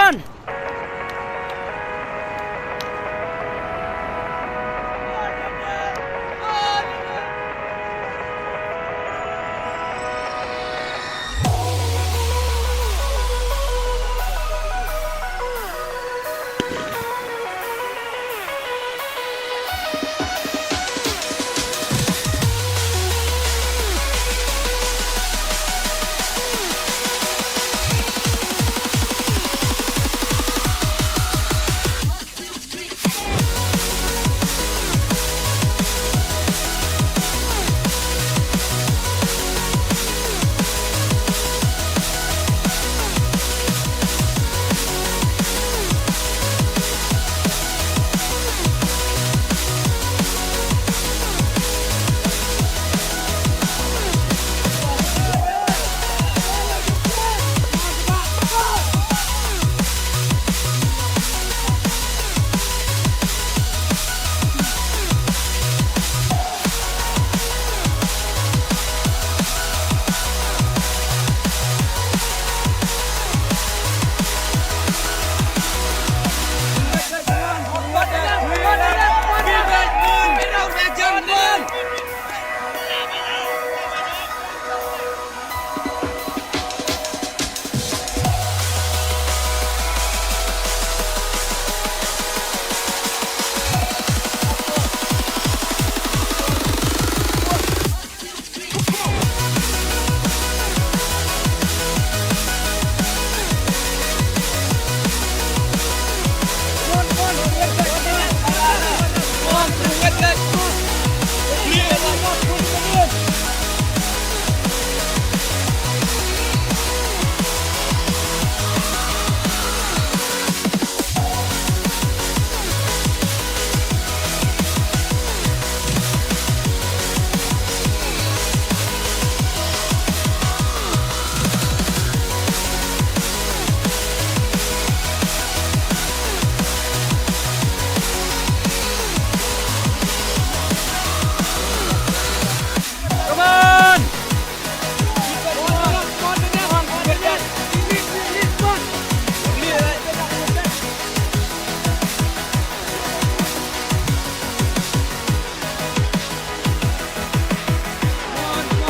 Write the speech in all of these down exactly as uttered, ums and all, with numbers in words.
Come on!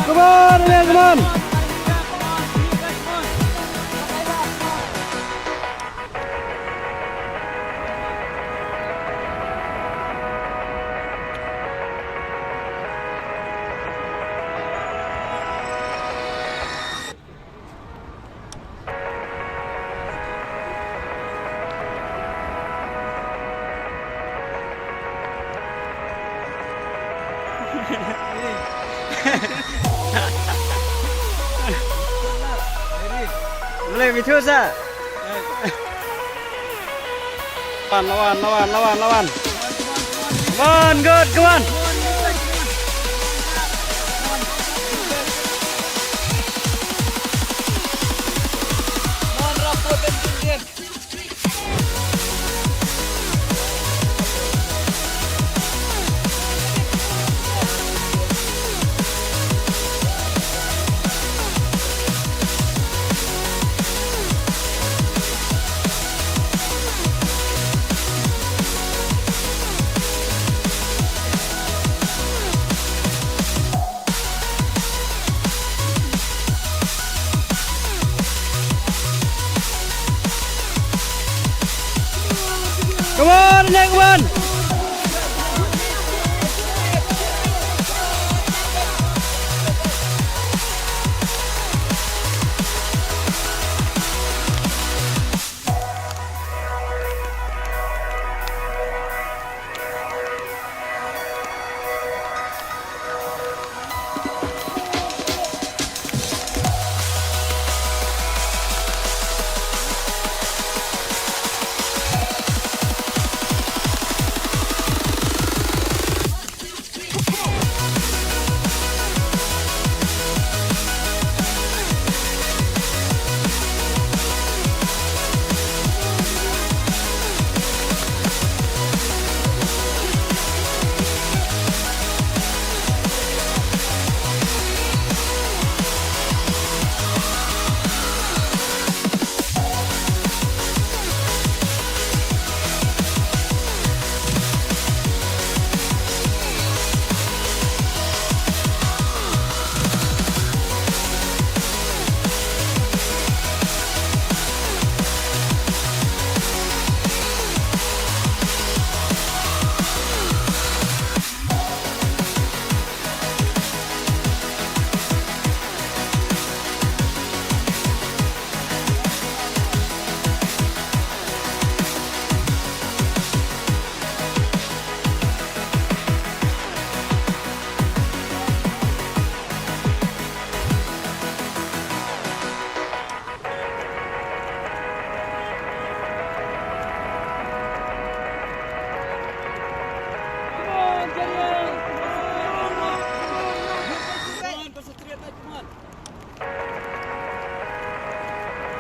Come on, come on! Boleh, Mithu, sa? Lawan, lawan, lawan, lawan, lawan. Come on, good, come on. Come on, next one.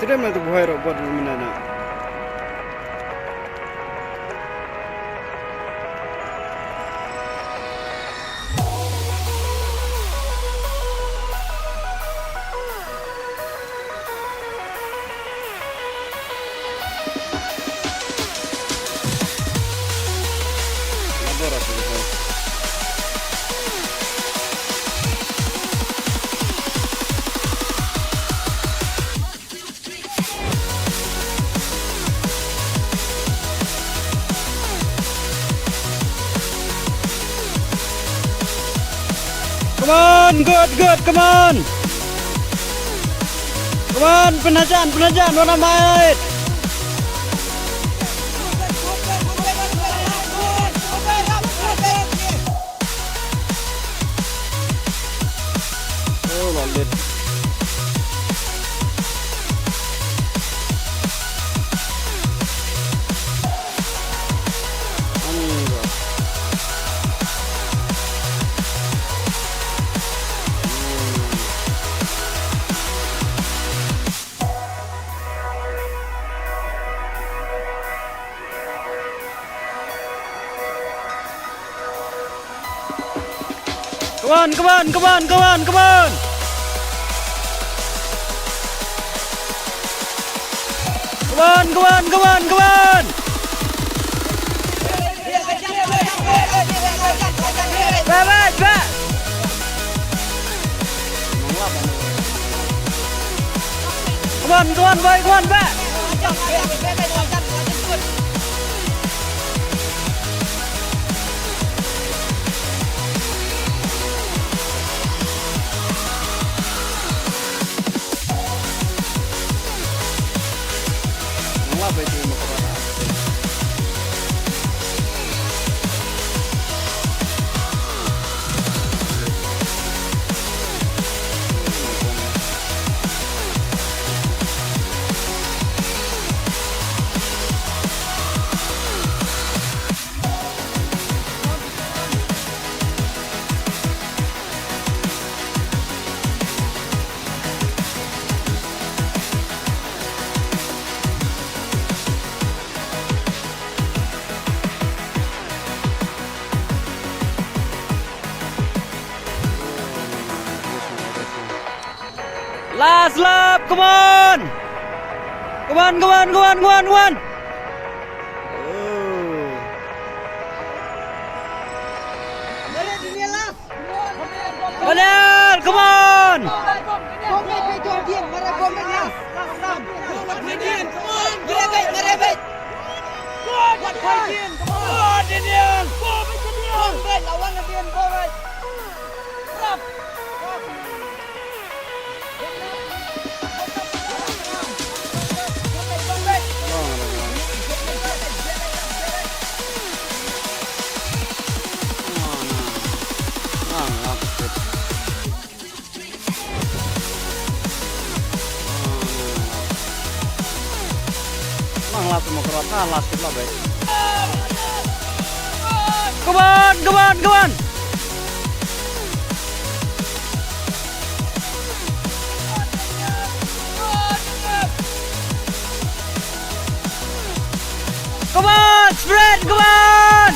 Te me tu buhai robot lu menana. Come on, good, good, come on. Come on, pynhajan, pynhajan, wan mait. Oh, la lit. Ani ba. Hmm. Come on, come on, come on, come on, come on. Come on, come on, come on, come on. Ba, ba, ba. Come on, come on, boy, come on, ba. Last lap, come on! Come on, come on, come on, come on, come on! Oh. Daniel, come on! Come on, come on, come on. Come on, sprint, come on!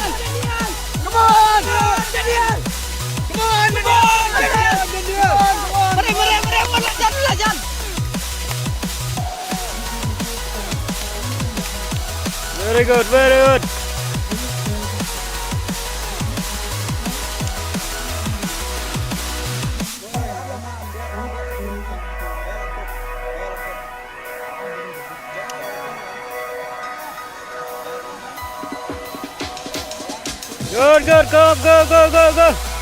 Come on! Come on! Come on! Mari, mari, mari, mari, lajan, lajan. Very good, very good. Good, good, go, go, go, go, go.